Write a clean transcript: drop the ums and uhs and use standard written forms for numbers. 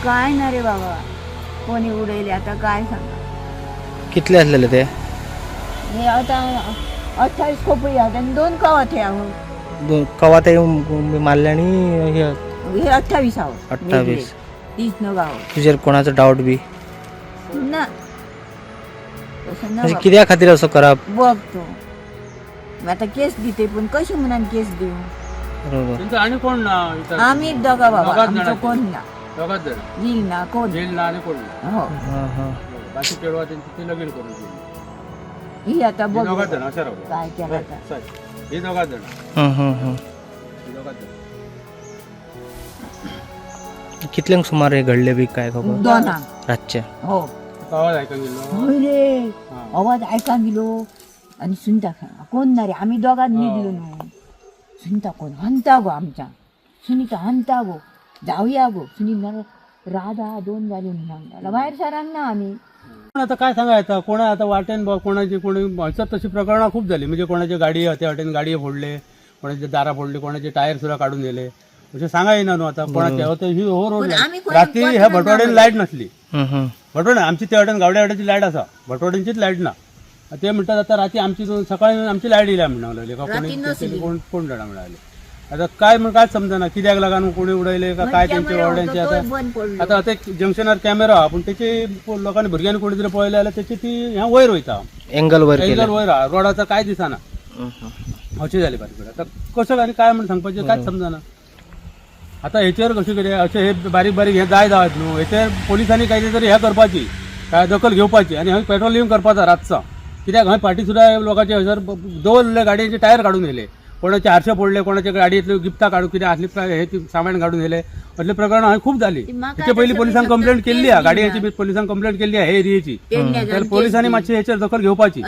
काय ना रे बाबा, कोणी उडयले आता काय सांगा. कितले असलेले ते? हे आता 28 खोपडी आहोत आणि 2 कवाथे आहोत. दोन कवा ते मारले आणि हे हे 28 आहोत. 28. 30 नग आहोत. तुझेर कोणाचो डाऊट बी? ना, तसं ना म्हणजे बाबा. कित्या खातीर असं करप? बघ तू, मी आता केस देते, पण कशी म्हणान केस देऊ? बरोबर. त्यांचं आणि कोण ना इथं? आम्ही दोघा बाबा. दोघाच आमचं जणांचे. कोण ना. दोघाच जण. येईल ना कोण. जेल ना आणि कोण ना. हो. हां हां बाकी चेडवा त्यांची ते लगीन करून गेली. ही आता हे बघ दोघाच जण अशा राहू. काय केलं आता. हे दोघाच जण. हं, हं, हं. हे दोघाच जण. कितल्यांक सुमार हे घडले बी काय खबर? दोना. रातचे? हो. आवाज ऐकून गेलो. होय रे. हा. आवाज ऐका गेलो आणि सुनता कोण ना रे, आम्ही दोघात निघलो न्हू. सुनता कोण हंता गो, आमच्या सुनीता हंता गो, जाऊया गो सुनीता. राधा दोन झाली म्हणून बाहेर सरांना ना आम्ही. पण आता काय सांगायचं कोणा आता वाटेन बा कोणाची कोणी ह्याच्यात तशी प्रकरणं खूप झाली. म्हणजे कोणाची गाडी त्या वाटेन गाडी फोडले, कोणाचे दारा फोडले, कोणाचे टायर सुद्धा काढून दिले. म्हणजे सांगा येणार न्हू आता कोणाचे होते. ही हो रोड पण आम्ही कोणा- रात्री ह्या भटवाड्याला लाईट नसली. हं, हं. भटवडे आमची त्या वाटेन गावड्या वाट्याची लाईट असा, भटवड्यांचीच लाईट ना. ते म्हणतात आता रात्री आमची सकाळी आमची लाईट येईल म्हणून लागले का कोणी नसली. कोण कोण जाणा म्हणाले. आता काय म्हण काय समजा कित्याक लागून कोणी उडयले का काय त्यांचे कॅमेरा वाड्यांचे होतो, आता. तोय बंद पडलो. आता ते जंक्शनार कॅमेरा हा, पूण तेचे लोकांनी भुरग्यांनी कोणी तरी पळयले जाल्यार तेची ती ह्या वयर वयता. एंगल वर एंगल केलं. वयर हा, रोडाचा काय दिसना. हं, हं. अशें जालें बारीक आता कसं आनी काय म्हण सांगपाचें कांयच समजना. आता हेचेर कशें कितें अशें हे बारीक बारीक हे जायत आहात न्हू, हेचेर पोलिसांनी कांय तरी हें करपाची, काय दखल घेवपाची आनी हंय पेट्रोलिंग करपाचा रातचा. कित्याक हंय फाटीं सुद्दां लोकांचे हयसर दवरलेले गाडयेचे टायर काडून व्हेले, कोणाचे आरशे फोडले, कोणाच्या गाडयेतल्यो गिफ्टां काडून कितें आसली हे ती सामान काडून व्हेले. असले प्रकरणां हंय खूब जाली. ती म्हाका हेचे पयलीं तशें पोलिसांक फक्त कंप्लेंट केल्ली आहा, केस गाडयेची बी पोलिसांक कंप्लेंट केल्ली आहा हे एरियेची. तेन्ना तर पोलिसांनी मातशी हेचेर दखल घेवपाची.